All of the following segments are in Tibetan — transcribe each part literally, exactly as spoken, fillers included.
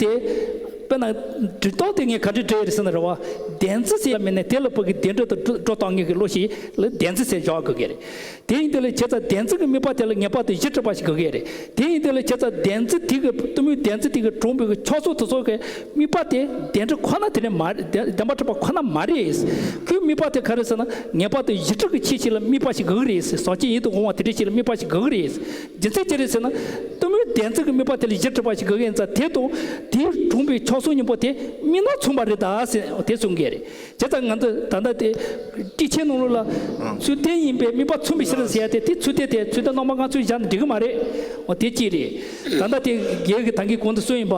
དེ། དཔེར་ན། འབྲི་སྟངས་དེ་ངས་ག་འདྲ་འབྲི་ཡི་རེད་ཟེར་ན་རེད་བ། བདེན་རྫུན་ཟེར་ཡ་མིན་ནས་དེ་ལ་བོད་ཀྱི་བདེན་འབྲེལ་དུ་འགྲོ་འགྲོ་གཏོང་མཁན་གྱི་བློ་ཞིག་ལ་བདེན་རྫུན་ཟེར་བཞག་དགོས་ཀྱི་རེད། དེ་ཡིན་དུས་ལ་བྱས་ཙང་བདེན་རྫུན་གྱི་དམིགས་པ་དེ་ལ་ངེས་པར་དུ་གཞི་གྲུབ་པ་ཞིག་དགོས་ཀྱི་རེད། དེ་ཡིན་དུས་ལ་བྱས་ཙང་བདེན་རྫུན་དེ་གི་གཏུམ་མོའི་བདེན་རྫུན་དེ་གི་གྲུང་པོའི་གི་ཕྱོགས་སོ་དེ་ཚོ་གི་དམིགས་པ་དེ་བདེན་འབྲེལ་ཁོ་ན་དེ་ནས་མ་རེད། བདེན་བདེན་པ་གྲུབ་པ་ཁོ་ན་མ་རེད། ཁོའི་དམིགས་པ་དེ་ག་རེ་ཟེར་ན་ངེས་པར་དུ་གཞི་གྲུབ་ཀྱི་ཆོས་ཤིག་ལ་དམིགས་པ་ཞིག་དགོས་ཀྱི་རེད། ཟག་བཅས་ཡིད་དུ་འོང་བ་དེ་འདྲ་ཞིག་ལ་དམིགས་པ་ཞིག་དགོས་ཀྱི་རེད། རྒྱུ་མཚན་ཅི་རེད་ཟེར་ན། གཏུམ་མོའི་བདེན་རྫུན་གྱི་དམིགས་པ་དེ་ལ་གཞི་གྲུབ་པ་ཞིག་དགོས་ཀྱི་ཡིན་ཙང་དེ་དང་དེའི་གྲུང་པའི་ཕྱོགས་སོ་གཉིས་པོ་དེ་དམིགས་སྣང་མཚུངས་པ་རེད་ད་ཟེར་དེ་གསུང་གི་རེད། བྱས་ཙང་ང་ཚོ་ད་ལྟ་དེ་ཊི་ཆེན་ནང་ལོགས་ལ་ཚུལ་ལྡན་ཡིན་པས་དམིགས་པ་མཚུངས་པའི་ཕྱིར་ཟེར་ཡ་དེ་དེ་ཚུལ་ལྡན་དེ་ཚུལ་ལྡན་རྣམ་པ་ལྔ་ཚུལ་བཞག་ན་འགྲིག་གི་མ་རེད། འོ་དེ་གཅིག་རེད། ད་ལྟ་དེ་རྒན་གྱིས་ད་གིན་གོང་དུ་གསུངས་ཡིན་པ།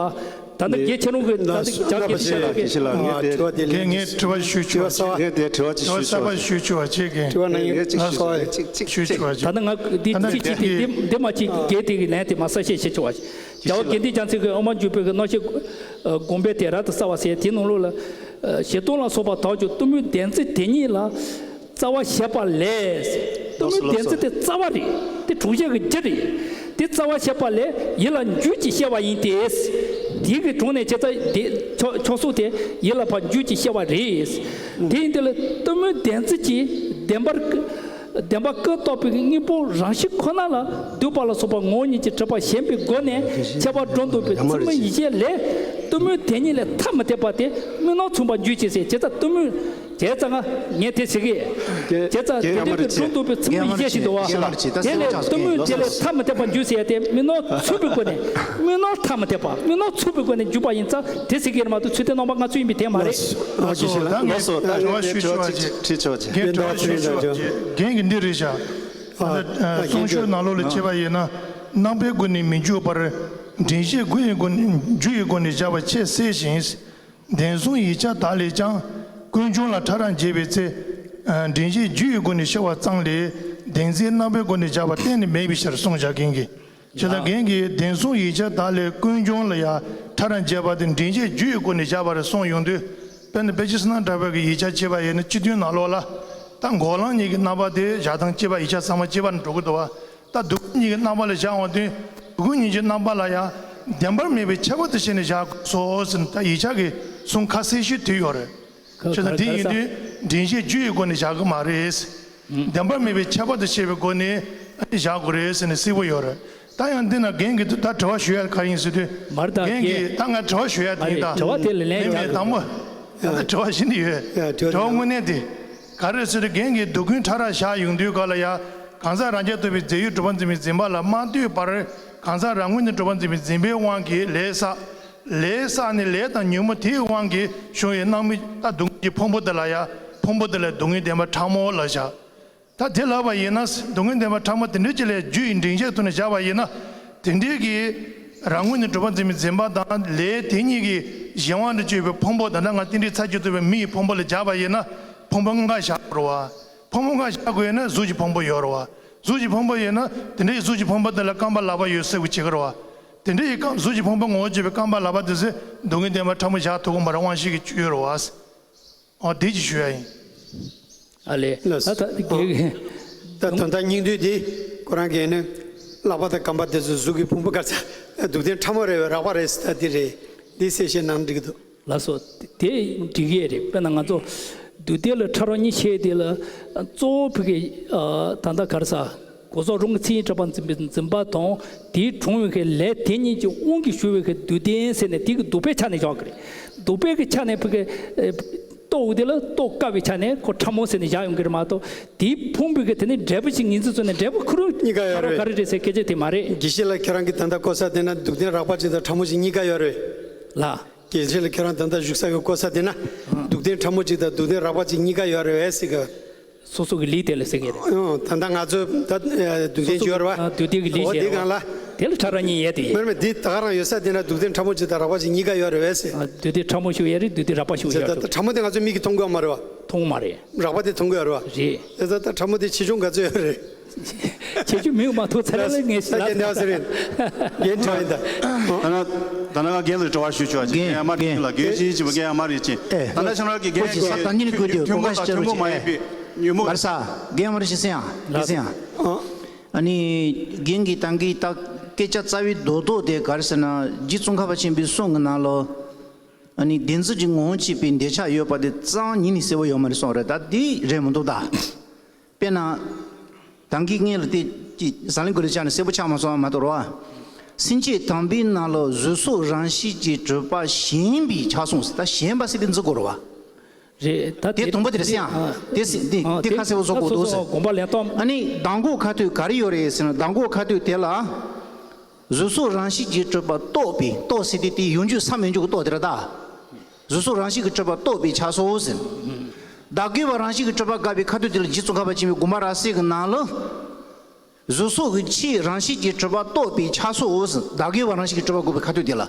ད་ལྟ་རྒན་ཁྱེད་རང་གིས་ད་ལྟ་ལགས་སོ། རྒྱག་གི་རྒན་ལགས་ཁྱེད་རང་གིས། ཁྱེད་ལགས་ངས་དྲི་བ་ཞུ་ཆོག་པ་ཞིག་ངས་དེ་དྲི་བ་ཅིག་དྲི་བ་གསར་པ་ཞུ་ཆོག་པ་ཞིག་ཞུ་ཆོག་པ་ཞིག་རྒན་ངས་ཅིག་ཞུ་ཆོག་པ་ཞིག་ཅིག་ཅིག་ཞུ་ཆོག་པ་ཞིག་ད་ལྟ་ང་འདི་ད་ལྟ་ཅིག་ཅིག་རྒན་འདི་འདི་མ་ཅིག་རྒན་དེ་གི་ལན་དེ་མ་གསལ་བཤད་བྱེད་ཆོག་པ་ཞིག་རྒྱལ་བ་དགེ་འདུན་རྒྱ་མཚོ་གི་དབུ་མ་འཇུག་པའི་གི་རྣམ་བཤད་དགོངས་པའི་དེ་རབ་ཏུ་གསལ་བ་ཟེར་དེའི་ནང་ལོགས་ལ། ཞེ་སྡང་ལ་སོགས་པ་དག་ཀྱང་གཏུམ་མོའི་བདེན་རྫུན་དེ་ཉིད་ལ། རྩ་བ་བཤད་པ་ལས། གཏུམ་མོའི་བདེན་རྫུན་དེ་རྩ་བ་རེད། དེ་གྲུང་བཤད་ཀྱི་རྒྱུ་རེད། དེ་རྩ་བ་བཤད་པ་ལས་ཡིད་ལ་འགྱུར་གྱིས་བཤད་པ་ཡིན་ཏེ། དེ་གི་དྲུང་ནས་བྱས་ཙང་དེ་ཕྱོགས་ཕྱོགས་སོ་དེ་ཡིད་ལ་ཕར་འགྱུར་གྱིས་བཤད་པ་རེད། དེ་ཡིན་དེ་ལ་གཏུམ་མོའི་བདེན་རྫུན་གྱིས་བདེན་པར་བདེན་པ་ཀུན་རྟོག་པའི་དངོས་པོ་རང་བཞིན་ཁོ་ན་ལ་སྡུད་པ་ལ་སོགས་པ་ངོ་བོ་ཉིད་ཀྱིས་གྲུབ་པ་ཞེན་པའི་སྒོ་ནས་ཁྱད་པར་སྒྲོ་འདོགས་པའི་ཚུལ་མིན་ཡིད་བྱེད་ལས། གཏུམ་མོའི་དེ་ཉིད་ལས་ཐ་མི་དད་པ་དེ་དམིགས་སྣང་མཚུངས་པར་འགྱུར་ཅིག་ཟེར། བྱས་ཙང་གཏུམ་མོའི། བྱས་ཙང་ང་ངས་དེ་ཟེར་གི། བྱས་ཙང་དེ་འདྲ་གི་སྒྲོ་འདོགས་པའི་ཚུལ་མིན་ཡིད་བྱེད་ཞིག་འདུག་བ། དེ་ལས་གཏུམ་མོའི་དེ་ལས་ཐ་མི་དད་པར་འགྱུར་ཟེར་ཡ་དེ་དམིགས་སྣང་མཚུངས་པའི་སྒོ་ནས་དམིགས་སྣང་ཐ་མི་དད་པ་དམིགས་སྣང་མཚུངས་པའི་སྒོ་ནས་འགྱུར་པ་ཡིན་ཙང་དེ་ཟེར་གི་རེད་མ་གཏོགས་ཚུལ་ལྡན་རྣམ་པ་ལྔ་ཚུལ་ཡིན་པའི་དེ་མ་རེད། ལགས་སོ། ད་ངས་ལགས་སོ། ད་དྲི་བ་ཞུ་ཆོག་པ་ཅིག་དྲི་ཆོག་ཅིག་རྒན་དྲི་བ་ཞུ་ཆོག་པ་ཅིག་རྒན་གྱི་འདི་རེད་བཞག་ད་ལྟ་གསུང་ཆོས་ནང་ལོགས་ལ་བྱས་པ་ཡིན་ན་རྣམ་པའི་སྒོ་ནས་མི་འཇུག་པར་འདྲེན་བྱེད་རྒྱུ་ཡི་སྒོ་ནས་རྒྱུ་ཡི་སྒོ་ནས་བཞག་པ་ཆེས་གསལ་ཞིང་། བདེན་གསུམ་ཡིག་ཆ་དག་ལས་ཀྱང་ཀུན་འབྱུང་ལ་ཕྲ་རགས་འབྱེད་པའི་ཚེ། འདྲེན་བྱེད་རྒྱུ་ཡི་སྒོ་ནས་ཤར་བ་ཙམ་ལས་བདེན་འཛིན་རྣམ་པའི་སྒོ་ནས་བཞག་པ་གཏན་ནས་མེད་པའི་ཕྱིར་གསུངས་བཞག་མཁན་གྱི། བྱས་ཙང་རྒན་གྱིས་བདེན་གསུམ་ཡིག་ཆ་དག་ལས་ཀུན་འབྱུང་ལ་ཡང་ཕྲ་རགས་འབྱེད་པ་དེ་འདྲེན་བྱེད་རྒྱུ་ཡི་སྒོ་ནས་བཞག་པ་རེད་གསུངས་ཡོང་དུས། དཔེར་ན་དཔེ་ཆ་བསོད་ནམས་གྲགས་པའི་གི་ཡིག་ཆ་བྱས་པ་ཡིན་ན་སྤྱི་དོན་ནང་ལོགས་ལ། ད་འགོག་ལམ་གཉིས་ཀྱི་རྣམ་པ་དེ་བཞག་སྟངས་གཅིག་པ་ཡིག་ཆ་ཚང་མ་གཅིག་པ་ནས་འགྲོ་གི་འདུག་བ། ད་སྡུག་བསྔལ་གཉིས་ཀྱི་རྣམ་པ་ལ་བཞག་འོང་དུས་སྡུག་བསྔལ་གཉིས་ཀྱི་རྣམ་པ་ལ་ཡང་བདེན་པར་མེད་པའི་ཁྱད་པར་དུ་བྱས་ནས་བཞག་དགོས་སོ་ཟེར་ནས་ད་ཡིག་ཆ་གི་གསུང་ཁ་གསལ་ཞིག་བྲིས་ཡོད་རེད། ཁ་བྱས་ཙང་དེ་ཡིན་དུས་འདྲེན་བྱེད་རྒྱུ་ཡི་སྒོ་ནས་བཞག་གི་མ་རེད། བདེན་པར་མེད་པའི་ཁྱད་པར་དུ་བྱས་པའི་སྒོ་ནས་བཞག་དགོས་རེད་ཟེར་ནས་གསལ་པོ་ཡོད་རེད། ད་ཡང་འདི་ན་རྒན་གྱིས་ད་དྲི་བ་ཞུ་ཡ་ག་ཡིན་ཟེར་དུས། མ་རེད་ད་རྒན་གྱིས་རྒན། ད་ང་དྲི་བ་ཞུ་ཡ་དེ་ཡིན་ད། དྲི་བ་དེ་ལ་ལན་རྒྱག་དགོས། དང་པོ། ད་ལྟ་དྲི་བ་ཞིག་ནི་ཡོད། ཡ་དྲི་བ་དྲི་བ་དང་དངོས་གནས་དེ། ག་རེ་ཟེར་རྒན་གྱིས་སྡུག་ཀུན་ཕྲ་རགས་བཞག་ཡོང་དུས་ག་ལ་ཡ། གང་ཟག་རང་རྐྱ་ཐུབ་པའི་རྫས་ཡོད་གྲུབ་པ་འཛིན་པའི་འཛིན་པ་ལ་མ་ལྟོས་པར་གང་ཟག་རང་ངོས་ནས་གྲུབ་པ་འཛིན་པའི་འཛིན་པའི་དབང་གིས་ལས་བསགས། ལས་བསགས་ནས་ལས་དང་ཉོན་མོངས་དེའི་དབང་གིས་བྱུང་བའི་སྣང་མུན་ད་སྡུག་བསྔལ་གྱི་ཕུང་པོ་དེ་ལ་ཡ་ཕུང་པོ་དེ་ལ་སྡུག་བསྔལ་བདེན་པ་ཕྲ་མོ་ལབ་བཞག་ད་དེ་ལབ་པ་ཡིན་ན་སྡུག་བསྔལ་བདེན་པ་ཕྲ་མོ་དེ་འདྲ་ཅིག་ལས་རྒྱུ་ཡི་འདྲེན་བྱེད་དུ་ནས་བཞག་པ་ཡིན་ན། དེ་འདྲའི་གི་རང་ངོས་ནས་གྲུབ་པ་འཛིན་པའི་འཛིན་པ་དང་ལས་དེ་གཉིས་ཀྱི་གཞན་དབང་དུ་གྱུར་པའི་ཕུང་པོ་ད་ལྟ་ང་རྟེན་འབྲེལ་ཚར་གཅིག་ཐོབ་པའི་མི་ཡི་ཕུང་པོ་ལ་སྦྱར་བ་ཡིན་ན་ཕུང་པོ་ལྔ་བཞག་དགོས་རེད་བ། ཕུང་པོ་ལྔ་བཞག་དགོས་ན་གཟུགས་ཀྱི་ཕུང་པོ་ཡོད་རེད་བ། གཟུགས་ཀྱི་ཕུང་པོ་ཡོད་ན་དེ་འདྲའི་གཟུགས་ཀྱི་ཕུང་པོ་དེ་ལ་རྐང་པ་ལག་པ་ཡོད་ཟེར་དགོས་བྱེད་ཀྱི་རེད་བ། དེ་འདྲའི་གཟུགས་ཀྱི་ཕུང་པོ་ངོ་བོ་གཅིག་པའི་རྐང་པ་ལག་པ་དེ་ཚོས་སྡུག་བསྔལ་བདེན་པ་ཕྲ་མོ་བཞག་ཐུབ་ཀྱི་མ་རེད་དབང་ཤེས་ཀྱི་ཆོས་ཡོད་རེད་བ། ཨོ་དེ་ཅིག་ཞུ་ཡ་ཡིན། ཨ་ལས། ལགས་ད་ད་དགེ་རྒན། ད་དོན་དག་སྙིང་བསྡུས་དེ་ཁོ་རང་གིས་ནི་ལག་པ་དང་རྐང་པ་དེ་ཚོ་གཟུགས་ཀྱི་ཕུང་པོ་ག་ཚ་སྡུག་བདེན་ཕྲ་མོ་རེད་བས་རགས་པ་རེད་ཟེར་ད་འདི་རེད། འདི་གསལ་བཤད་གནང་འགྲིག་གི་འདུག་ལགས་སོ། དེ་འགྲིག་གི་རེད། དཔེར་ན་ང་ཚོ་སྡུག་བདེ་ལ་ཕྲ་རགས་གཉིས་ཕྱེ་དེ་ལ་གཙོ་བོ་ཕ་གི་ད་ལྟ་ག་རེ་ཟ། སྒོ་ཟོག་རང་གི་མཚན་ཉིད་གྲུབ་པ་འཛིན་པའི་འཛིན་པ་དང་དེའི་གྲུང་བའི་གི་ལས་དེ་གཉིས་ཀྱི་དབང་གིས་ཞུགས་པའི་གི་སྡུག་བདེན་ཟེར་ནས་དེ་གི་སྡུག་པའི་ཆ་ནས་བཞག་གི་རེད། སྡུག་པའི་གི་ཆ་ནས་ཕ་གི་རྟོགས་དེ་ལ་རྟོགས་དཀའ་བའི་ཆ་ནས་ཁོ་ཕྲ་མོ་ཟེར་ནས་བཞག་ཡོང་གི་རེད་མ་གཏོགས་དེའི་ཕུང་པོའི་གི་དེ་ནི་འབྲས་བུ་ཞིག་ངེས་འཛིན་བཟོས་ནས་འབྲས་བུ་ཁོ་རང་གཉིས་ཀ་ཡོད་རེད། ག་རེ་རེད་ཟེར་སྐད་ཆ་དེ་མ་རེད། དགེ་བཤེས་ལགས་ཁྱེད་རང་གི་ད་ལྟ་གོ་ས་དེ་ན་སྡུག་བདེན་རགས་པ་ཅིག་དང་ཕྲ་མོ་ཞིག་གཉིས་ཀ་ཡོད་རེད། ལགས། དགེ་བཤེས་ལགས་ཁྱེད་རང་ད་ལྟ་བཞུགས་ས་གི་གོ་ས་དེ་ན་སྡུག་བདེན་ཕྲ་མོ་གཅིག་དང་སྡུག་བདེན་རགས་པ་གཅིག་གཉིས་ཀ་ཡོད་རེད་བས་ཟེར་གི། སོ་སོ་གི་ལུགས་དེ་ལ་ཟེར་གི་རེད། ཨང་། ད་ལྟ་ང་ཚོ་ད་སྡུག་བདེན་སྦྱོར་བ། སྡུག་བདེན་གི་ལུགས་ཨོ་དེ་གང་ལ། དེ་ལ་ཕྲ་རགས་གཉིས་ཡོད་དེ། མེད་མེད་འདི་ད་ག་རང་ཡོད་ས་དེ་ན་སྡུག་བདེན་ཕྲ་མོ་གཅིག་དང་རགས་པ་གཅིག་གཉིས་ཀ་ཡོད་རེད་བས་ཟེར། སྡུག་བདེན་ཕྲ་མོ་ཞིག་ཡོད་རེད། སྡུག་བདེན་རགས་པ་ཞིག་ཡོད་རེད། ད་ཕྲ་མོ་དེ་ང་ཚོ་མིག་གིས་མཐོང་གི་ཡོད་མ་རེད་བ། མཐོང་མ་རེད། རགས་པ་དེ་མཐོང་གི་ཡོད་རེད་བ། རེད། ད་ད་ཕྲ་མོ་དེ་ཆེ་ཆུང་ག་ཚོད་ཡོད་རེད། ཁྱེད་ཚོ་མིག་མ་ཐུག་ཚར་ལ་ངས་ཞིག་ལ་ཟེར་རེད། རྒན་དྲི་བ་ཡིན་ད། ད་ན་ད་ན་ང་རྒན་ལ་དྲི་བ་ཞུ་ཆོག་ཅིག་རྒན་ཡ་མ་རེད་ལ་རྒན་ཞིག་ཅིག་རྒན་ཡ་མ་རེད་ཅིག་ད་ན་ཁྱེད་རང་གི་རྒན་གི་ཐུན་མོང་དང་ཐུན་མོང་མ་ཡིན་པའི་ཉོན་མོངས། གར་ས་རྒན་མ་རེད་ཞིག་སེང་ཡ་རྒན་སེང་ཡ། ཨ་ནི་རྒན་གི་ཏང་གི་ད་ སྐད་ཆ་རྩ་བའི་རྡོག་རྡོག་དེ་ག་རེ་ཟེར་ན། རྗེ་ཙོང་ཁ་པ་ཆེན་པོའི་གསུང་གི་ནང་ལ། ཨ་ནི་བདེན་འཛིན་གྱི་ངོ་བོ་གཅིག་པའི་འདོད་ཆགས་ཡོད་པ་དེ་རྩ་བ་ཉིད་ནས་གསལ་པོ་ཡོད་མ་རེད་གསུངས་རེད། ད་དེ་རེད་མི་འདུག་ད། དཔེར་ན། ད་གིན་སྔོན་ལ་དེ་ཅི་ཟ་ལིང་གོ་ལི་ཅག་ནས་གསལ་པོ་ཆགས་མ་སོང་བ་མ་གཏོགས་རེད་བ། སེམས་བསྐྱེད་དམ་པའི་ནང་ལ་གཟུགས་སོགས་རང་བཞིན་གྱིས་གྲུབ་པ་ཞེན་པའི་ཆགས་སོང་ཟེར། ད་ཞེན་པ་ཟེར་དེ་འཛིན་དགོས་རེད་བ། རེད། ད་དེ་དུམ་བུ་དེར་སེང་། ཨ། དེ་སེ་དེ་ཨ་དེ་དེ་ཁ་གསལ་པོ་བཟོ་དགོས་འདུག་ཟེར། དགོངས་པ་ལེན་སྟངས། ཨ་ནི་གདམས་ངག་ཁ་ཐུག་ག་རེ་ཡོད་རེད་ཟེར་ན། གདམས་ངག་ཁ་ཐུག་དེ་ལ། གཟུགས་སོགས་རང་བཞིན་གྱིས་གྲུབ་པ་རྟོགས་པའི། རྟོགས་ཟེར་དེ་དེ་ཡོང་རྒྱུ་བསམ་ཡོང་རྒྱུ་གི་རྟོགས་དེ་རེད་ད། གཟུགས་སོགས་རང་བཞིན་གྱིས་གྲུབ་པ་རྟོགས་པའི་ཆགས་སོ་ཟེར། བདག་གིས་པ་རང་བཞིན་གྱིས་གྲུབ་པ་དགག་པའི་ཁ་ཐུག་དེ་ལ་རྗེ་ཙོང་ཁ་པ་ཆེན་པོའི་དགོངས་པ་རབ་གསལ་གྱི་ནང་ལ། གཟུགས་སོགས་ཀྱི་ཆོས་རང་བཞིན་གྱིས་གྲུབ་པ་རྟོགས་པའི་ཆགས་སོ་ཟེར། བདག་གིས་པ་རང་བཞིན་གྱིས་གྲུབ་པ་དགག་པའི་ཁ་ཐུག་དེ་ལ།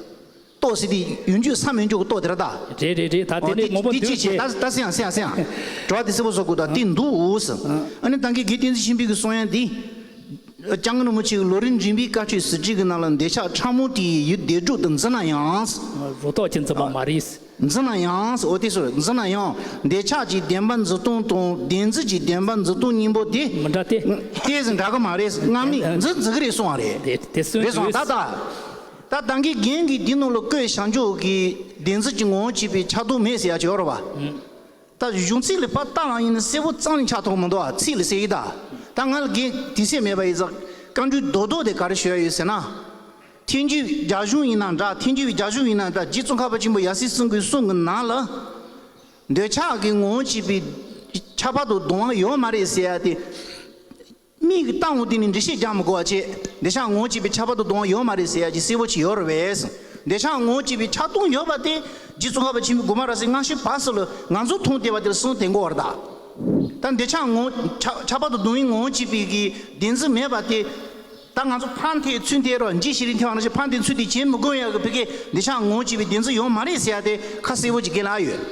རྟོགས་ཟེར་དེ་ཡོང་རྒྱུ་བསམ་ཡོང་རྒྱུ་གི་རྟོགས་དེ་རེད་ད། རེད་རེད་རེད། ད་དེ་ཨོ་ནས་དེ་ངོ་མ་དེ་འདུག་ཅི་བྱེད་ཅེས། ད་ད་སེང་སེང་སེང་། དྲི་བ་དེ་གསལ་པོ་བཟོ་དགོས་ད། དེ་འདུག་ཟེར། ཨ་ནི་ད་གིན་དགེ་བསྟན་འཛིན་ཆོས་འཕེལ་གྱིས་གསུང་ཡ་འདི། སྐྱབས་མགོན་རིན་པོ་ཆེ་གི་ལམ་རིམ་འདྲེན་པའི་བཀའ་ཆོས་ཟུར་ཁྲིད་ཀྱི་ནང་ལ། འདོད་ཆགས་ཕྲ་མོ་དེ་ཡི་ཡུལ་བདེ་སྒྲུབ་ཏུ་འཛིན་ན་ཡང་། རོ་ཏོག་གི་འཛིན་པ་མ་རེད། འཛིན་ན་ཡང་། འོ་དེ་སོ་འཛིན་ན་ཡང་། འདོད་ཆགས་ཀྱི་བདེན་པ་འཛིན་སྟངས་དང་བདེན་འཛིན་གྱི་བདེན་པ་འཛིན་སྟངས་གཉིས་པོ་དེ། མི་འདྲ་སྟེ། དེ་ཟིན་འདྲ་གི་མ་རེད། སྔ་མས་འཛིན་འཛིན་གི་རེད་གསུང་བ་རེད། དེ་དེ་སོ་རེད་གསུང་། ད་ད། ད་ད་གིན་རྒན་གྱིས་འདི་ནང་ལ་བཀོད་བཞག་འཇོག་གི་བདེན་འཛིན་གྱི་ངོ་བོ་གཅིག་པའི་ཆགས་སྡང་མེད་ཟེར་ཡ་ཅིག་ཡོད་རེད་བ། ད་གཞུང་ཚིག་ལ་ཕར་ལྟ་བ་ཡིན་ན་གསལ་པོ་རྩ་ནས་ཆགས་ཐུབ་མི་འདུག་ཨ། ཚིག་ལ་གསལ་ཡིན་ད། ད་ང་ལ་རྒན་དུས་ཚོད་མེད་པ་ཡིན་ཙང་བཀའ་འགྲོའི་རྡོག་རྡོག་དེ་ག་རེ་ཞུ་ཡ་ཡོད་ཟེར་ན། ཐལ་འགྱུར་རྒྱ་གཞུང་ཡིན་ན་འདྲ། ཐལ་འགྱུར་རྒྱ་གཞུང་ཡིན་ན་འདྲ། རྗེ་ཙོང་ཁ་པ་ཆེན་པོ་ཡབ་སྲས་གསུམ་གྱི་གསུང་གི་ནང་ལ། འདོད་ཆགས་ཀྱི་ངོ་བོ་གཅིག་པའི་ཁྱབ་པ་དང་ལྡན་པ་ཡོད་མ་རེད་ཟེར་ཡ་དེ། མིག་གིས་ལྟ་འོང་དུས་ནས་འགྲེལ་བཤད་རྒྱག་མི་དགོས་པ་བྱས། འདོད་ཆགས་ངོ་བོ་གཅིག་པའི་ཁྱབ་པ་དང་ལྡན་པ་ཡོད་མ་རེད་ཟེར་ཡ་ཅིག་གསལ་པོ་ཅིག་ཡོད་རེད་པས། འདོད་ཆགས་ངོ་བོ་གཅིག་པའི་ཁྱབ་སྟངས་ཡོད་པ་དེ་རྗེ་ཙོང་ཁ་པ་ཆེན་པོའི་དགོངས་པ་རབ་གསལ་སྔ་ཕྱི་བར་གསུམ་ལ་ང་ཚོ་མཐོང་བསྡད་པ་དེ་ལ་གསུངས་བསྡད་ཀྱི་ཡོད་རེད་ད། ད་འདོད་ཆགས་ངོ་ཁྱབ་ཁྱབ་པ་དང་ལྡན་པའི་ངོ་བོ་གཅིག་པའི་གི་བདེན་འཛིན་མེད་པ་དེ། ད་ང་ཚོ་ཕར་འཐེན་ཚུར་འཐེན་རོགས། འཇིགས་ཤིག་རིང་འཐེན་པ་ནང་བཞིན་ཕར་འཐེན་ཚུར་འཐེན་བྱེད་མི་དགོས་ཡག་གི་ཕ་གིའི་འདོད་ཆགས་ངོ་བོ་གཅིག་པའི་བདེན་འཛིན་ཡོད་མ་རེད་ཟེར་ཡ་དེ་ཁ་གསལ་པོ་ཅིག་རྒན་ལགས་ཡོད།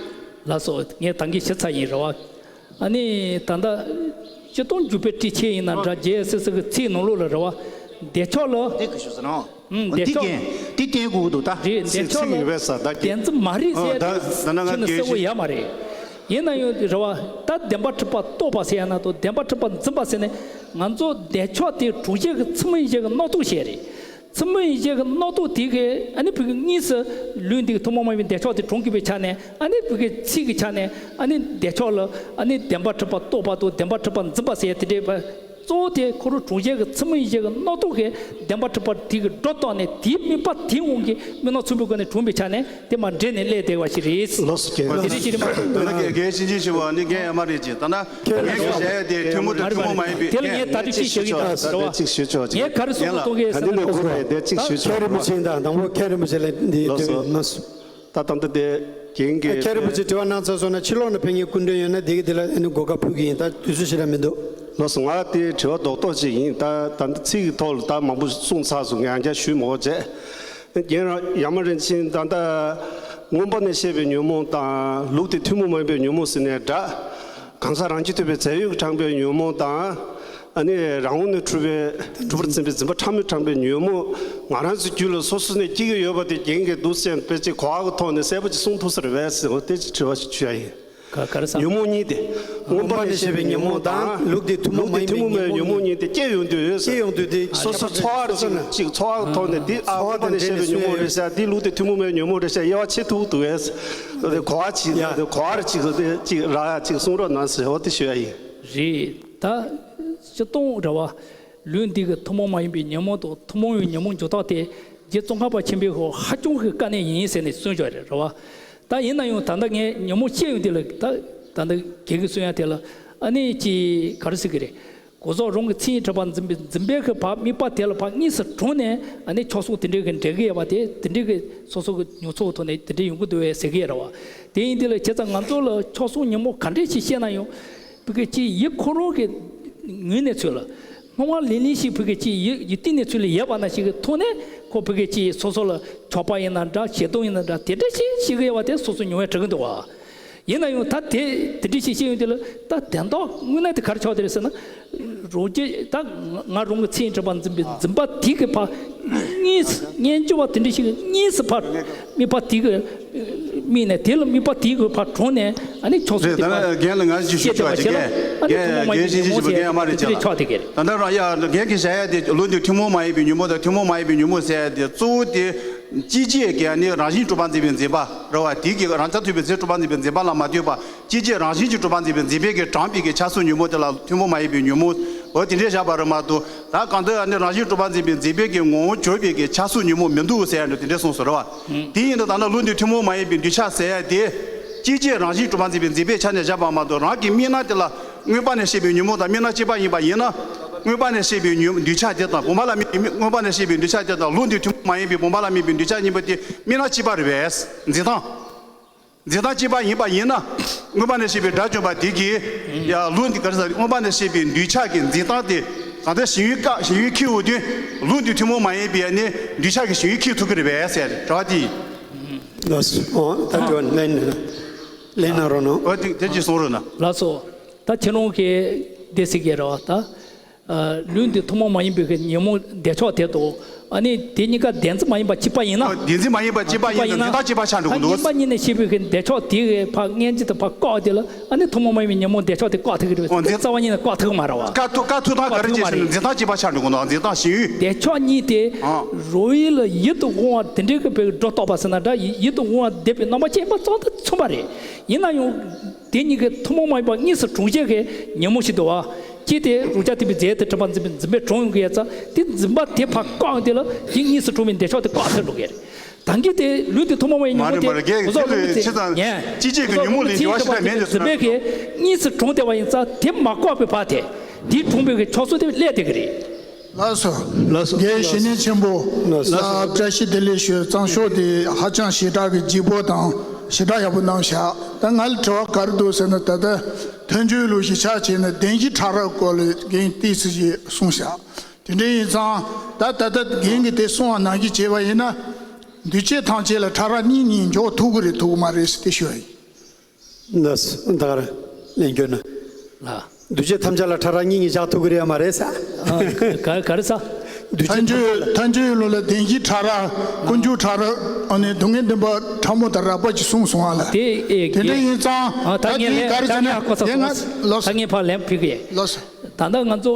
ལགས་སོ། ངས་ད་གིན་ཞུས་ཚར་ཡིན་རེད་བ། ཨ་ནི་ད་ལྟ་སྤྱིར་བཏང་འཇུག་པའི་ཊཱིཀ་ཆེན་ཡིན་ན་འདྲ། རྒྱལ་སྲས་སི་གི་ཚིག་ནང་ལོགས་ལ་རེད་བ། བདེ་མཆོག་ལ། དེ་གི་ཞུ་ཟེར་ནོ། ཨུམ། བདེ་མཆོག་འདི་བསྟན་དགོས་ཀྱི་འདུག་ད། རེད། བདེ་མཆོག་ལ་བདེན་འཛིན་མ་རེད་ཟེར་ཡ་དེ་ཁྱེད་ནི་གསལ་པོ་ཡོད་མ་རེད། ཡིན་ན་ཡང་རེད་བ། ད་བདེན་པར་གྲུབ་པ་རྟོགས་པ་ཟེར་ཡ་ན་དང་། བདེན་པར་གྲུབ་པ་འཛིན་པ་ཟེར་ནས། ང་ཚོ་བདེ་མཆོག་དེ་གྲོང་ཁྱེར་གྱི་མཚན་མོ་ཡི་གེ་གི་རྣོ་རྟུག་བཤད་རེད། མཚན་མོ་ཡི་གེ་གི་རྣོ་རྟུག་དེ་གིས་ཨ་ནི་ཕ་གི་དངོས་སུ་ལུས་འདི་གི་ཐུན་མོང་མ་ཡིན་པའི་བདེ་མཆོག་དེ་གྲོང་གི་པའི་ཆ་ནས། ཨ་ནི་ཕ་གི་ཚིག་གི་ཆ་ནས་ཨ་ནི་བདེ་མཆོག་ལ་ཨ་ནི་བདེན་པར་གྲུབ་པ་རྟོགས་པ་དང་བདེན་པར་གྲུབ་པ་འཛིན་པ་ཟེར་ཡ་དེ་འདྲའི་བ། གཙོ་བོ་དེ་ཁོ་རང་གྲོང་ཁྱེར་གྱི་མཚན་མོ་ཡི་གེ་གི་རྣོ་རྟུག་གིས་བདེན་པར་གྲུབ་པ་དེ་གི་སྒྲོ་བཏགས་ནས། དེའི་དམིགས་པ་དེའི་དབང་གིས་དམིགས་རྣམ་མཚུངས་པའི་སྒོ་ནས་གྲུབ་པའི་ཆ་ནས་དེ་མར་འདྲེས་ནས་སླེབས་བསྡད་པ་ཞིག་རེད། ལགས་སོ། རྒན། དེ་རིང་ཅི་རིང་མ་གཏོགས། ད་ནི་རྒན་རྒན་ཤིན་ཅིན་ཞུ་བ་ནི་རྒན་ཡ་མ་རེད་ཅེས། ད་ན་ཁྱེད་རང་ངས་བཤད་ཡ་དེ་ཐུན་མོང་དང་ཐུན་མོང་མ་ཡིན་པའི། དེ་ལ་ངས་ད་དུས་གཅིག་ཞུ་གི་ཡོད་རེད་བ། ད་ཅིག་ཞུ་ཆོག་ཅིག་ངས་ག་རེ་གསུངས་གཏོང་གི་ཟེར་ན། ད་ནི་ལས་ཁུར་བས་དེ་ཅིག་ཞུ་ཆོག་ཁྱེད་རིན་པོ་ཆེ་དང་དང་པོ་ཁྱེད་རིན་པོ་ཆེ་ལ་འདི། ལགས་སོ། ལགས་སོ། ད་ད་ལྟ་དེ་རྒན་གྱིས་ཁྱེད་རིན་པོ་ཆེ་དྲི་བ་གནང་ཚར་སོང་ན། ཕྱི་ལོགས་ནས་ཕེབས་མཁན་སྐུ་མགྲོན་ཡོད་ན་དེ་གི་དེ་ལ་ཨ་ནི་གོ་སྐབས་ཕུལ་གི་ཡིན། ད་དུས་ཚོད་ཞེ་དྲག་མི་འདུག་ལགས་སོ། ང་དེ་དྲི་བ་རྡོག་རྡོག་ཅིག་ཡིན། ད་ད་ལྟ་ཚིག་གི་ཐོག་ལ་ད་མང་པོ་གསུངས་ཚར་སོང་། ངས་ཡང་བསྐྱར་ཞུས་མ་དགོས་བྱས། རྒན་རང་ཡ་མ་རིན་ཆེན། ད་ལྟ་མངོན་པ་ནས་བཤད་པའི་ཉོན་མོངས་དང་། ལུགས་དེ་ཐུན་མོང་མ་ཡིན་པའི་ཉོན་མོངས་ཟེར་ནའི་འདྲ། གང་ཟག་རང་རྒྱུད་ཐོས་པའི་རྫས་ཡོད་ཀྱིས་དྲངས་པའི་ཉོན་མོངས་དང་། ཨ་ནི་རང་དབང་ནས་གྲུབ་པའི་གྲུབ་པར་འཛིན་པའི་འཛིན་པ་ཕྲ་མོས་དྲངས་པའི་ཉོན་མོངས། ང་རང་ཚོའི་རྒྱུད་ལ་སོ་སོ་ནས་སྐྱེ་གི་ཡོད་པ་དེ་རྒན་གྱིས་འདུག་སེ་དཔེ་ཅིག་གོ་བ་གི་ཐོག་ནས་གསལ་པོ་ཅིག་གསུངས་ཐུབ་ས་རེད་པས་ཟེར། འོ་དེ་ཅིག་དྲི་བ་ཞིག་ཞུ་ཡ་ཡིན། ག་ག་རེ་ཟེར། ཉོན་མོངས་གཉིས་དེ། མངོན་པ་ནས་བཤད་པའི་ཉོན་མོངས་དང་། ལུགས་དེ་ཐུན་མོང་མ་ཡིན་པའི་ཉོན་མོངས་གཉིས་དེ་སྐྱེ་ཡོང་དུས། སྐྱེ་ཡོང་དུས་དེ་སོ་སོ་ཚོར་བ་རེ་ཅིག་ཅིག་ཚོར་བ་གི་ཐོག་ནས་དེ། ཨ། མངོན་པ་ནས་བཤད་པའི་ཉོན་མོངས་རེད་ཟེར། དེ་ལུགས་དེ་ཐུན་མོང་མ་ཡིན་པའི་ཉོན་མོངས་རེད་ཟེར་དབྱེ་བ་ཕྱེ་ཐུབ་འདུག་གས། གོ་བ་ཅིག་གོ་བ་རེ་ཅིག་ཅིག་རག་ཡ་ཅིག་གསུང་རོགས་གནང་ཟེར། འོ་དེ་ཞུ་ཡ་ཡིན། རེད། ད་སྤྱིར་བཏང་རེད་བ། ལུགས་འདི་གི་ཐུན་མོང་མ་ཡིན་པའི་ཉོན་མོངས་དང་ཐུན་མོང་བའི་ཉོན་མོངས་འགྱུར་ལྡོག་དེ་རྗེ་ཙོང་ཁ་པ་ཆེན་པོའི་ཧོ་ཧ་ཅང་གི་དཀའ་གནད་ཡིན་ཟེར་ནས་གསུངས་བཞག་རེད། རེད་བ། ད་ཡིན་ན་ཡང་ད་ལྟ་ངས་ཉོན་མོངས་ཤེས་ཡོན་དེ་ལ། ད་ད་ལྟ་རྒན་གྱིས་གསུང་ཡ་དེ་ལ་ཨ་ནི་ཅི་ག་རེ་ཟེར་གི་རེད། གོ་ཟོག་རང་གི་མཚན་ཉིད་གྲུབ་པར་འཛིན་པའི་འཛིན་པའི་གི་ཕར་དམིགས་པ་དེ་ལ་ཕར་དངོས་སུ་དྲངས་ནས། ཨ་ནི་ཆགས་སོགས་དེ་འདྲའི་གི་འབྲེལ་གི་ཡོད་པ་དེ། དེ་འདྲའི་གི་སོ་སོ་གི་མྱོང་ཚོར་ཐོག་ནས་དེ་འདྲའི་ཡོང་གི་འདུག་བས་ཟེར་གི་ཡོད་རེད་བ། དེ་ཡིན་དུས་ལ་བྱས་ཙང་ང་ཚོ་ལ་ཆགས་སོགས་ཉོན་མོངས་ག་འདྲས་ཞིག་སྐྱེས་ན་ཡང་། ཕ་གི་ཅིག་ཡིད་ཁོ་རང་གི་ངོས་ནས་ཚུལ་ལ། སྣང་བ་ལིང་ལིང་ཞིག་ཕ་གི་ཅིག་ཡིད་ཡིད་གཏིང་ནས་ཚུལ་ལ་ཡོད་པ་ནང་བཞིན་གི་ཐོག་ནས། ཁོ་ཕ་གི་ཅིག་སོ་སོ་ལ་ཆགས་པ་ཡིན་ན་འདྲ། ཞེ་སྡང་ཡིན་ན་འདྲ། དེ་འདྲ་ཞིག་ཤེས་གི་ཡོད་པ་དེ་སོ་སོ་མྱོང་བས་གྲུབ་གི་འདུག་བ། ཡིན་ན་ཡང་ད་དེ་དེ་འདྲ་ཞིག་ཤེས་ཡོང་དུས་ལ། ད་དོན་དག་དངོས་གནས་དེ་ག་རེ་ཆགས་བསྡད་རེད་ཟེར་ན། རང་རྒྱུད་ད་ང་རང་གི་མཚན་ཉིད་གྲུབ་པར་འཛིན་པའི་འཛིན་པ་དེ་གི་ཕར་དངོས་སུ་སྙན་འཇེབས་པ་དེ་འདྲ་ཞིག་གི་དངོས་སུ་ཕར་དམིགས་པ་དེ་གི་ དམིགས་ནས་དེ་ལ་དམིགས་པ་དེའི་གི་ཕར་དྲངས་ནས་ཨ་ནི་ཆགས་སོང་། རེད། དེ་ད་ཕར་ནི་རྒན་ལ་ང་ཅིག་ཞུ་ཆོག་ཅིག་རྒན། ཨ་ནི་ཐུན་མོང་མ་ཡིན་པའི་ཉོན་མོངས་ཟེར་དེ་འདྲས་ཆགས་བསྡད་ཀྱི་རེད། ད་ལྟ་རང་ཡ་རྒན་གྱིས་བཤད་ཡ་དེ་ལུགས་འདི་ཐུན་མོང་མ་ཡིན་པའི་ཉོན་མོངས་དང་ཐུན་མོང་མ་ཡིན་པའི་ཉོན་མོངས་ཟེར་ཡ་དེ་གཙོ་བོ་དེ་སྐྱེ་མཆེད་ཀྱི་ཨ་ནི་རང་བཞིན་གྲུབ་པ་འཛིན་པའི་འཛིན་པ་རེད་བ། དེ་གི་རང་རྐྱ་ཐུབ་པའི་ཚེ་གྲུབ་པ་འཛིན་པའི་འཛིན་པ་ལ་མ་ལྟོས་པ་སྐྱེ་མཆེད་རང་བཞིན་གྱིས་གྲུབ་པ་འཛིན་པའི་འཛིན་པའི་གི་དྲངས་པའི་གི་ཆ་སོགས་ཉོན་མོངས་དེ་ལ་ཐུན་མོང་མ་ཡིན་པའི་ཉོན་མོངས་འོ་དེ་འདྲས་བཞག་པ་རེད་མ་གཏོགས། ད་གང་ལྟར་ཨ་ནི་རང་བཞིན་གྲུབ་པ་འཛིན་པའི་འཛིན་པའི་གི་ངོ་བོ་གྱུར་པའི་གི་ཆ་སོགས་ཉོན་མོངས་མི་འདུག་ཟེར་ཡ་འདྲ་དེ་འདྲས་གསུངས་སོ་རེད་བ། དེ་ཡིན་ན་ད་ནི་ལུགས་འདི་ཐུན་མོང་མ་ཡིན་པའི་འདུས་བྱས་ཟེར་ཡ་དེ་སྐྱེ་མཆེད་རང་བཞིན་གྲུབ་པ་འཛིན་པའི་འཛིན་པའི་ཆ་ནས་བཞག་པ་མ་གཏོགས། རང་གི་དམིགས་རྣམ་དེ་ལ་མངོན་པ་ནས་བཤད་པའི་ཉོན་མོངས་དང་དམིགས་རྣམ་གཅིག་པ་ཡིན་པ་ཡིན་ན། མངོན་པ་ནས་བཤད་པའི་ཉོན་འདུས་བྱས་དེ་དང་། བུམ་པ་ལ་དམིགས་མངོན་པ་ནས་བཤད་པའི་འདུས་བྱས་དེ་དང་ལུགས་འདི་ཐུན་མོང་མ་ཡིན་པའི་བུམ་པ་ལ་དམིགས་པའི་འདུས་བྱས་གཉིས་པོ་དེ་དམིགས་རྣམ་གཅིག་པ་རེད་པས། འཛིན་སྟངས། འཛིན་སྟངས་གཅིག་པ་ཡིན་པ་ཡིན་ན། མངོན་པ་ནས་བཤད་པའི་དགྲ་བཅོམ་པ་དེ་གིས་ཡ་ལུགས་འདི་ག་རེ་ཟེར། མངོན་པ་ནས་བཤད་པའི་འདུས་བྱས་ཀྱི་འཛིན་སྟངས་དེ་གང་ལྟར་ཞེན་ཡུལ་བཀག་ཞེན་ཡུལ་འཁྱེར་འོས་དུས། ལུགས་འདི་ཐུན་མོང་མ་ཡིན་པའི་ནི་འདུས་བྱས་ཀྱི་ཞེན་ཡུལ་འཁྱེར་ཐུབ་ཀྱི་རེད་པས་ཟེར་དྲི་བ་དེ་ཡིན། ལགས་སོ། ད་དྲི་བ་ལན་ལན་གནང་རོགས་གནང་། འོ་དེ་དེ་ཅིག་གསུང་རོགས་གནང་། ལགས་སོ། ད་ཁྱེད་རང་གིས་འདི་ཟེར་གྱི་རེད་བ་ད། ལུས་འདི་ཐུན་མོང་མ་ཡིན་པའི་གི་ཉོན་མོངས་འདོད་ཆགས་དེ་དང་། ཨ་ནི་དེ་གཉིས་ཀ་བདེན་འཛིན་མ་ཡིན་པ་གཅིག་པ་ཡིན་ན། ཨ། བདེན་འཛིན་མ་ཡིན་པ་གཅིག་པ་ཡིན་ན་འཛིན་སྟངས་གཅིག་པ་ཆགས་འགྲོ་གི་འདུག། ད་ཉན་པ་ཉིད་ནས་བཤད་པའི་གི་འདོད་ཆགས་དེ་གི་ཕར་སྔན་ཆད་དུ་ཕར་བཀག་དེ་ལ་ཨ་ནི་ཐུན་མོང་མ་ཡིན་པའི་ཉོན་མོངས་འདོད་ཆགས་དེ་བཀག་ཐུབ་ཀྱི་རེད་པས། འོ་འཛིན། རྩ་བ་ཉིད་ནས་བཀག་ཐུབ་ཀྱི་མ་རེད་བ། བཀག་ཐུབ་བཀག་ཐུབ་སྟངས་ག་རེ་བྱས་ཟེར་ན་འཛིན་སྟངས་གཅིག་པ་ཆགས་འགྲོ་གི་འདུག། འཛིན་སྟངས་ཞེན་ཡུལ། འདོད་ཆགས་གཉིས་དེ། ཨང་། རོ་ཡིད་ལ་ཡིད་དུ་འོང་བ་དེ་འདྲའི་གི་བའི་སྒྲོ་བཏགས་པ་ཟེར་ན་འདྲ། ཡིད་དུ་འོང་བ་འདོད་པའི་རྣམ་པ་ཅན་པ་ཙམ་དུ་མཚུངས་པ་རེད། ཡིན་ན་ཡང་། དེ་གཉིས་ཀའི་ཐུན་མོང་མ་ཡིན་པ་གཉིས་སུ་གྲུང་བྱེད་ཀྱི་ཉོན་མོངས་ཤིག་འདུག་བ། གཅིག་དེ་རང་རྐྱ་ཐུབ་པའི་རྫས་དེ་གྲུབ་པ་འཛིན་པའི་འཛིན་པས་གྲུང་ཡོང་གི་ཡོད་ཙང་དེ་འཛིན་པ་དེ་ཕར་བཀག་དེ་ལ་དེ་གཉིས་སུ་གྲུང་བའི་འདོད་ཆགས་དེ་བཀག་ཐུབ་འགྲོ་གི་རེད། ད་གིན་དེ་ལུས་དེ་ཐུན་མོང་མ་ཡིན་ཉོན་མོངས་དེ་མ་རེད་མ་རེད། གོ་སོགས་ལུགས་མི་ཚེ་ཉན། སྐྱེ་མཆེད་ཀྱི་ཉོན་མོངས་ལས་འགྱུར་བ་ཞིག་ལ་མེད་འདུག་ཟེར་ན། འཛིན་པའི་གི་གཉིས་སུ་གྲུང་བསྡད་པ་ཡིན་ཙང་དེ་མ་བཀག་པའི་བར་དེ་དེ་གྲུང་བའི་གི་ཕྱོགས་སུ་དེ་སླེབས་བསྡད་ཀྱི་རེད། ལགས་སོ། ལགས་སོ། རྒན་ཞི་གནས་ཆེན་པོ་ལགས་སོ། ལ་བཀྲ་ཤིས་བདེ་ལེགས་ཞུ། གཙང་ཤོག་དེ་ཧ་ཅང་ཞེ་དྲག་གི་ལྗིད་པོ་དང་ཞེ་དྲག་ཡག་པོ་གནང་བཞག། ད་ང་ལ་དྲི་བ་ག་རེ་འདུག་ཟེར་ན། ད་ལྟ་ཐལ་འགྱུར་ལུགས་གཞིར་བཞག་བྱས་ན་བདེན་བཞི་ཕྲ་རགས་སྐོར་ལ་རྒན་ཏོག་ཙམ་ཞིག་གསུངས་བཞག། དེ་འདྲ་ཡིན་ཙང་ད་ད་ལྟ་རྒན་གྱིས་དེ་གསུངས་པ་ནང་བཞིན་བྱས་པ་ཡིན་ན། འདུས་བྱས་ཐམས་ཅད་ལ་ཕྲ་རགས་གཉིས་གཉིས་འཇོག་ཐུབ་ཀྱི་རེད་ཐུབ་ཀྱི་མ་རེད་ཟེར་དེ་ཞུ་བ་ཡིན། ལགས་སོ། ད་ག་རང་ལན་སྐྱོན་ན། ལགས། འདུས་བྱས་ཐམས་ཅད་ལ་ཕྲ་རགས་གཉིས་གཉིས་བཞག་ཐུབ་ཀྱི་རེད་ཡ་མ་རེད་ས། ཨ། ག་ག་རེ་ས། འདུས་ཐལ་བྱས་འགྱུར་ཐལ་བྱས་འགྱུར་ལུགས་ལ་བདེན་བཞི་ཕྲ་རགས། ཀུན་འབྱུང་ཕྲ་རགས། ཨ་ནི་སྡུག་བསྔལ་བདེན་པ་ཕྲ་མོ་དང་རགས་པ་ཅིག་གསུངས་སོང་ཨ་ལ། དེ་ཨེ་དེ་འདྲ་ཡིན་ཙང་ཨ་ད་ད་ངས་དེ་ལན་ག་རེ་ད་ཟེར་ན་ངས་ཧ་གོ་ས་དེ་ང་གོ་ས། ལོ་ད་ངས་ཕར་ལན་ཕུལ་གི་ཡིན། ལོ་ས། ད་ལྟ་ང་ཚོ་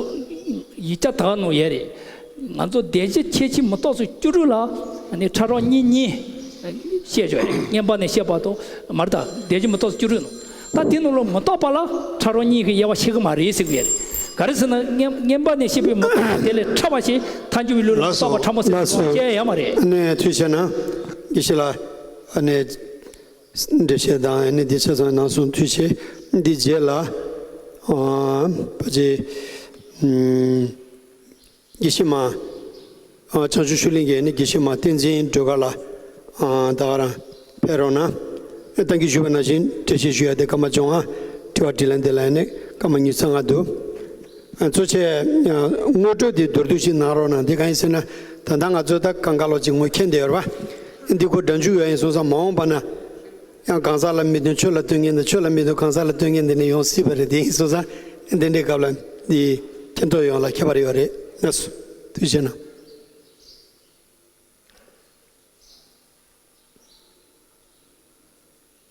ཡིག་ཆ་དག་ནང་ཡོད་རེད། ང་ཚོ་བདེན་བཞི་ཁྱད་ཆོས་མི་རྟག་སོགས་བཅུ་དྲུག་ལ་ནི་ཕྲ་རགས་གཉིས་གཉིས་བཤད་ཆོག་རེད། བསྙེན་པ་ནས་བཤད་པ་དང་མ་རེད་ད། བདེན་བཞི་མི་རྟག་སོགས་བཅུ་དྲུག་ནང་ད་དེ་ནང་ལ་མི་རྟག་པ་ལ་ཕྲ་རགས་གཉིས་ཀྱི་དབྱེ་བ་ཕྱེ་གི་མ་རེད་ཟེར་གི་ཡོད་རེད། ག་རེ་ཟེར་ན་བསྙེན་བསྙེན་པ་ནས་བཤད་པའི་མི་རྟག་པ་དེ་ལས་ཕྲ་བ་ཞིག་ཐལ་འགྱུར་བའི་ལུགས་ལ་ལགས་སོ། མི་རྟག་པ་ཕྲ་མོ་ཟེར་ལགས་སོ། བཤད་ཡ་མ་རེད། ཨ་ནི་ཐུགས་རྗེ་གནང་། དགེ་བཤེས་ལགས། ཨ་ནི་འགྲེལ་བཤད་དང་ཨ་ནི་འདི་ཆ་ཚང་གནང་སོང་། ཐུགས་རྗེ་ཆེ། འདི་རྗེས་ལ་ཨ་ཕ་ཅེ་ཨམ། དགེ་བཤེས་མ། ཨ་བྱང་ཆུབ་ཤུགས་གླིང་གི་ནི་དགེ་བཤེས་མ་བསྟན་འཛིན་སྒྲོལ་དཀར་ལགས། ཨ་ད་ག་རང་ཕེབས་རོགས་གནང་། ཨ་ད་གིན་ཞུས་པ་ནང་བཞིན་འགྲེལ་བཤད་ཞུ་ཡ་དེ་སྐར་མ་བཅོ་ལྔ། དྲི་བ་དྲིས་ལན་དེ་ལ་ནི་སྐར་མ་ཉི་ཤུ་རྩ་ལྔ་འདུག། ཨ་གཙོ་ཆེ་ཨ་ངོ་སྤྲོད་དེ་མདོར་བསྡུས་ཤིག་གནང་རོགས་གནང་། དེ་གང་ཡིན་ཟེར་ན། ད་ལྟ་ང་ཚོ་ད་གང་ག་ལོག་ཅིག་ངོས་འཁྱེར་བསྡད་ཡོད་རེད་པ། འདི་ཁོ་སྒྲ་འཇུག་ཡོད་ཡིན་སོང་ཙང་མ་འོངས་པ་ན། ཡང་གང་ཟག་ལ་མི་མཐུན་ཆོས་ལ་མཐུན་མཁན་དང་ཆོས་ལ་མི་མཐུན་གང་ཟག་ལ་མཐུན་མཁན་དེ་འདྲ་ཡོང་སྲིད་པ་རེད། དེ་ཡིན་སོང་ཙང་འདི་འདྲའི་སྐབས་ལ་འདི་མཁྱེན་རྟོགས་ཡོང་ལ་ཁྱད་པར་ཡོད་རེད། ལགས་སོ། ཐུགས་རྗེ་གནང་།